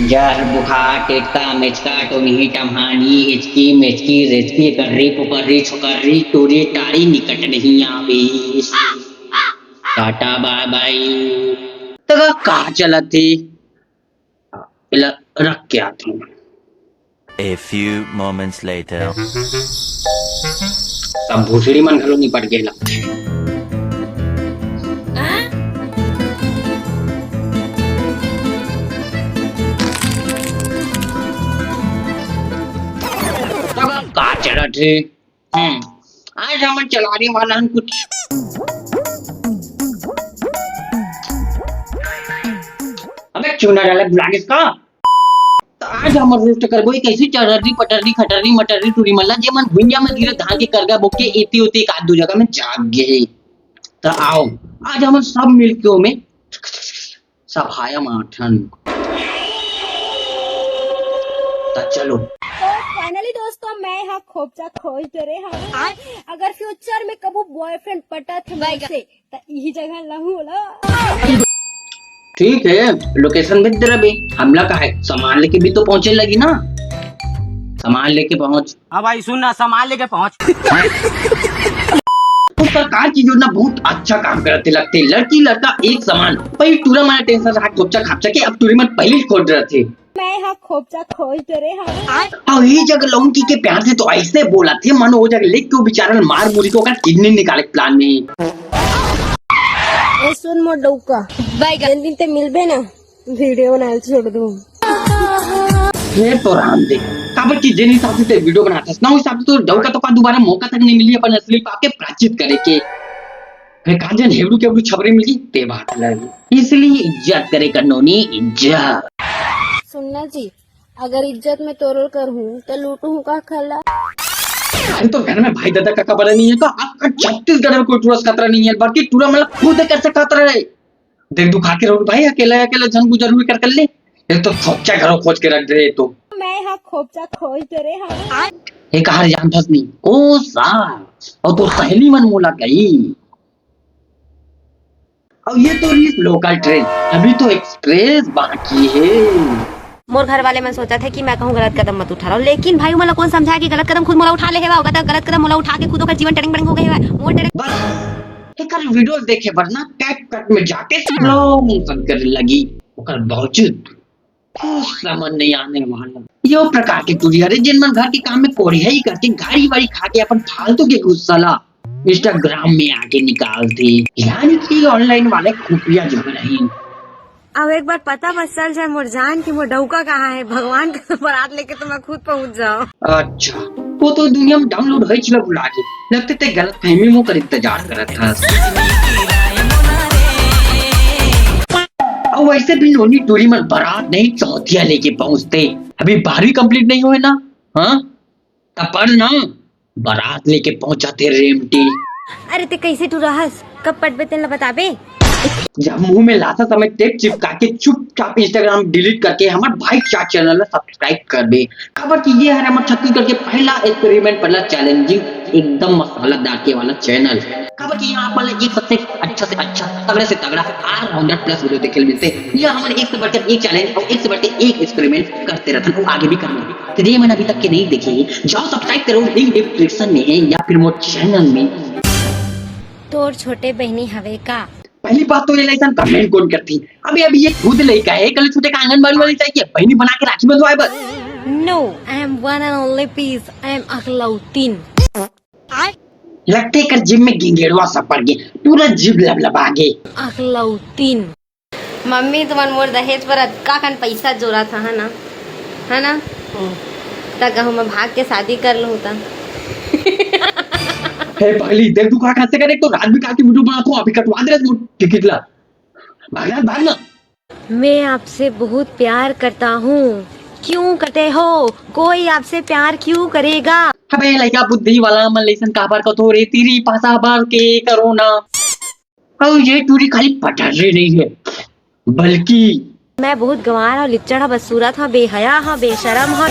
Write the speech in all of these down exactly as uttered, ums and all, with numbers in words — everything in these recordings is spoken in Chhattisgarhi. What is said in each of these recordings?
जहर बुखार, टेटका, मेचका, टोनही, टम्हानी, हिचकी, मेचकी, रेचकी, कर्री, पुकर्री, छोकर्री, टूरी, टारी निकट नहीं आवे। टाटा बाय बाय। तगा का चलत हे? एला रख के आत हूँ। A few moments later. सब भोसड़ी मन घलो निपट गे लगथे। तब का चलत हे? हम्म, आज हमन चलाने वाला हन कुछ। अबे चूना डाला बुला के इसका। तो आज हमर रोस्ट करबो एक ऐसी चटर्री पटर्री खटर्री मटर्री टूरी मल्ला, जे मन भुइयां में गिरे धान के करगा बोके एती ओती एक आध दू जगह में जाग गे। तो आओ, आज हमन सब मिलके ओमे सभाया माठन। तो चलो। तो finally दोस्तों, मैं हा खोपचा खोज डरे हूँ। अगर फ्यूचर में कभू बॉयफ्रेंड पटत हे मोर से, त इही जगह लहू ओला। ठीक है, लोकेशन भेज दे रहे, हमला का है, सामान लेके भी तो पहुंचे लगी ना, सामान लेके पहुंच। हाँ भाई, सुन ना, सामान लेके पहुंच। तो सरकार की योजना बहुत अच्छा काम करते लगते, लड़की लड़का एक समान। पहले टूरा मन टेंशन रहा, खोपचा खापचा के, अब टूरी मन पहले ही खोज रहे थे। मैं हा खोपचा खोज डरे हूँ। और ये जगह लौंकी के प्यार से तो ऐसे बोला थे, मानो वो जगह लेके वो बेचारा मार मुरी के ओकर किडनी निकाले प्लान में। ए सुन मोर डौका, बैगन दिन ते मिलबे ना, वीडियो बनाए छोड़ दूँ। ये तो राम दे, काबर की जेन हिसाब से ते वीडियो बनाथस ना, उस हिसाब से तो डौका तो का दोबारा मौका तक नहीं मिली अपन असली पाप के प्राचित करे के। फिर कांजन हेबड़ू के हेबड़ू छबरे मिली ते बात अलग। इसलिए इज्जत करे कर नोनी, इज्जत। सुनना जी, अगर इज्जत में तोरल कर हूँ तो लूटू हूँ का खला? अरे तो घर में भाई दादा का कपड़ा नहीं है का? आपका छत्तीसगढ़ में कोई टूरा से खतरा नहीं है, बल्कि टूरा मतलब खुद कर से खतरा है। देख दुखा के रहू भाई, अकेला अकेला जन गुजर हुए कर कर ले। ये तो खोपचा घरों खोज के रख दे तो। मैं हा खोपचा खोज डरे हूँ। ये कहा जान फसनी ओ सा, और तो सहेली मन मोला गई। और ये तो रही लोकल ट्रेन, अभी तो एक्सप्रेस बाकी है। मोर घर वाले मन सोचत हे कि मैं कहूँ गलत कदम मत उठा रहा हूँ, लेकिन भाई मोला कौन समझाए कि गलत कदम खुद मोला उठा ले हेवा, गलत गलत कदम मोला उठा के खुद ओकर जीवन टड़िंग बड़िंग हो गए हेवा, मोर टड़िंग। बस एकर वीडियोस देखे बर ना कैप कट में जाके स्लो मोशन करे लगी, ओकर बावजूद कुछ समझ नहीं आने वाला। यो प्रकार के टूरी हरे जिन मन घर के काम में कोढ़ियाई करके गाड़ी वाड़ी खा के अपन फालतू के गुस्सा ला इंस्टाग्राम में आके निकालथे, यानी कि ऑनलाइन वाले खुफिया झगड़ा ही। अब एक बार पता बस चल जाए मोर जान कि मोर डौका कहाँ है, भगवान का बरात लेके तो मैं खुद पहुंच जाऊं। अच्छा, वो तो दुनिया में डाउनलोड होई चला बुला के, लगते ते गलत फहमी मुकर इंतजार करत हस। अब वैसे भी नोनी टूरी मन बरात नहीं चौथिया लेके पहुंचते, अभी बारहवीं कंप्लीट नहीं हुए ना, हाँ? त पढ़ ना, बरात लेके पहुंचा थे रेमटी। अरे ते कैसे टूरा हस, कब पटबे तेन ला बताबे? जब मुंह में लाता समय टेप चिपका के चुपचाप इंस्टाग्राम डिलीट करके हमर भाई चाट चैनल ला सब्सक्राइब कर दे। काबर कि ये हरे हमर छत्तीसगढ़ के पहला एक्सपेरिमेंट, पहला चैलेंजिंग, एकदम मसाला डाल के वाला चैनल। काबर कि यहाँ पर एक सबसे अच्छा से अच्छा, तगड़ा से तगड़ा, ऑलराउंडर प्लस वीडियो देखे मिलते। यह हमन एक से बढ़कर एक चैलेंज और एक से बढ़कर एक एक्सपेरिमेंट करते रहते हैं और आगे भी करने। तो ये मैंने अभी तक के नहीं देखे, जाओ सब्सक्राइब करो, लिंक डिस्क्रिप्शन में है या फिर मोर चैनल में। तोर छोटे बहनी हवे का? पहली बात तो ये लाइसन कमेंट कौन करती? अबे अभी ये खुद लइका है, कल छोटे का आंगनबाड़ी वाली चाहिए, बहनी बना के राखी बंधवाए बस। No, I am one and only piece, I am अकलौतीन। लगते कर जिम में गिंगेड़वा सपर के पूरा जिम लबलबा गे। अकलौतीन। मम्मी, तुमन मोर दहेज पर अतका कन पइसा जोरत हव ना, है ना? त कहूँ मैं भाग के शादी कर लूँ त। हे पगली, देख तू का हंसे कर, एक तो रात बिकाल के वीडियो बनात हूँ, अभी कटवा दे रहा टिकट ला। भाग ना, भाग ना। मैं आपसे बहुत प्यार करता हूँ, क्यों करते हो? कोई आपसे प्यार क्यों करेगा? अबे लइका बुद्धि वाला मन लइसन काबर कथो रे, तीरी पासा बार के करो ना। और ये टूरी खाली पटर्री नहीं है, बल्कि मैं बहुत गंवार हंव, लिच्चड़ हंव, बदसूरत हंव, बेहया हंव, बेशरम हंव।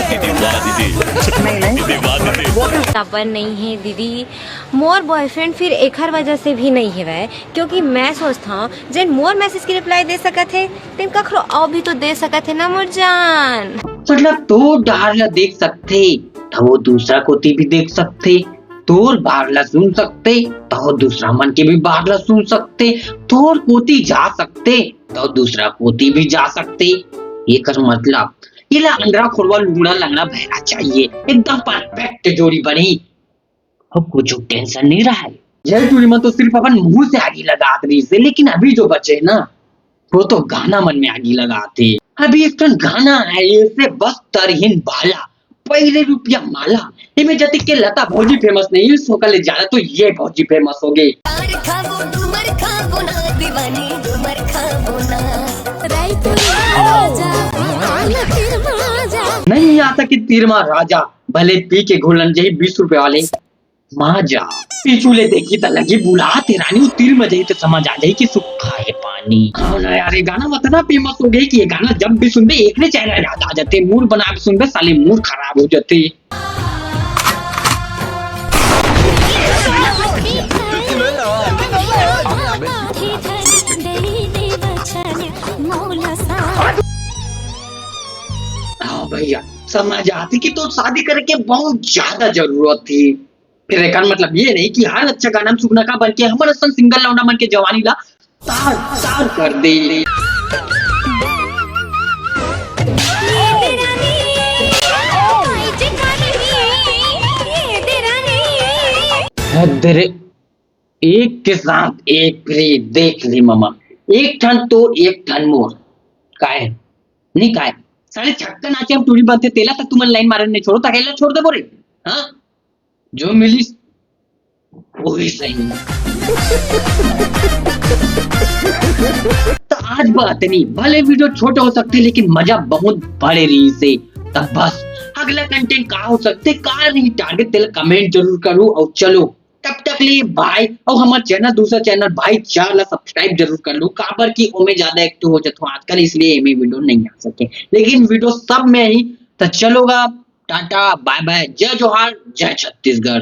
अपन नहीं हे दीदी, मोर बॉयफ्रेंड फिर एखर वजह से भी नहीं हेवय, क्योंकि मैं सोचथंव जेन मोर मैसेज के रिप्लाई दे सकत हे, तेन कखरो अउ भी तो दे सकत हे ना मोर जान। मतलब तोर डार ला देख सकथे, त वो दूसरा कोती भी देख सकथे, तोर बात ला सुन सकथे, त वो दूसरा मन के भी बात ला सुन सकथे, तोर कोती जा सकथे, त वो दूसरा कोती भी जा सकथे। एकर मतलब एला अंडरा खोरवा लुगड़ा लंगड़ा भैरा चाहिए, एकदम परफेक्ट जोड़ी बनी। अब कुछ टेंशन नहीं रहा है। ये टूरी मन तो सिर्फ अपन मुंह से आगी लगात रहिस हे, लेकिन अभी जो बचे ना, वो तो गाना मन में आगी लगात हे। अभी एक ठन गाना है, ये से बस तरहीन भाला, पहले रुपया माला, एमे जतिक के लता भौजी फेमस नहीं, इस होकर ले ज्यादा तो ये भौजी फेमस हो गई। मार खाबो, तू मार खाबो ना, दीवानी, तू मार खाबो ना। राइतुरिया राजा, आल तीर माजा। नहीं आता कि तीर मा राजा, भले पी के घुलन जही बीस रुपए वाले। माजा। पीछू ले देखी त लगी बुला ते रानी, वो तीर मा जही त समझ आ जाही कि सुक्खा हे पानी। हाँ ना यार, ये गाना मतलब फेमस हो गई कि ये गाना जब भी सुनबे, एक ने चेहरा याद आ जाथे, मूड बना के सुनबे, साले मूड खराब हो जाथे। हाँ भैया, समझ आती कि तो शादी करे के बहुत ज्यादा जरूरत थी। फिर एकर मतलब ये नहीं कि हर अच्छा गाना में सुगना का, बल्कि हमर असन सिंगल लौंडा मन के जवानी ला तार तार कर दे। हद रे, एक के साथ एक फ्री, देख ली मामा, एक ठन तो एक ठन मोर। काहे? नहीं काहे? साले छक्का नाचे हम टूरी बनते, तेला तक तुमन लाइन मारे नहीं छोड़ो, ताके ला छोड़ दे बोरे। हाँ, जो मिली वही सही। तो आज बात नहीं, भले वीडियो छोटे हो सकते, लेकिन मजा बहुत बड़े रही से। तब बस अगला कंटेंट का हो सकते, का रही टारगेट, तेला कमेंट जरूर करो। और चलो, तब तक लिए बाय। और हमारे चैनल, दूसरा चैनल भाई चार ला सब्सक्राइब जरूर कर लो, काबर कि ओमे ज्यादा एक्टिव हो जाता हूँ आजकल, इसलिए एमे वीडियो नहीं आ सके, लेकिन वीडियो सब में ही। तो चलोगा, टाटा बाय बाय, जय जोहार, जय छत्तीसगढ़।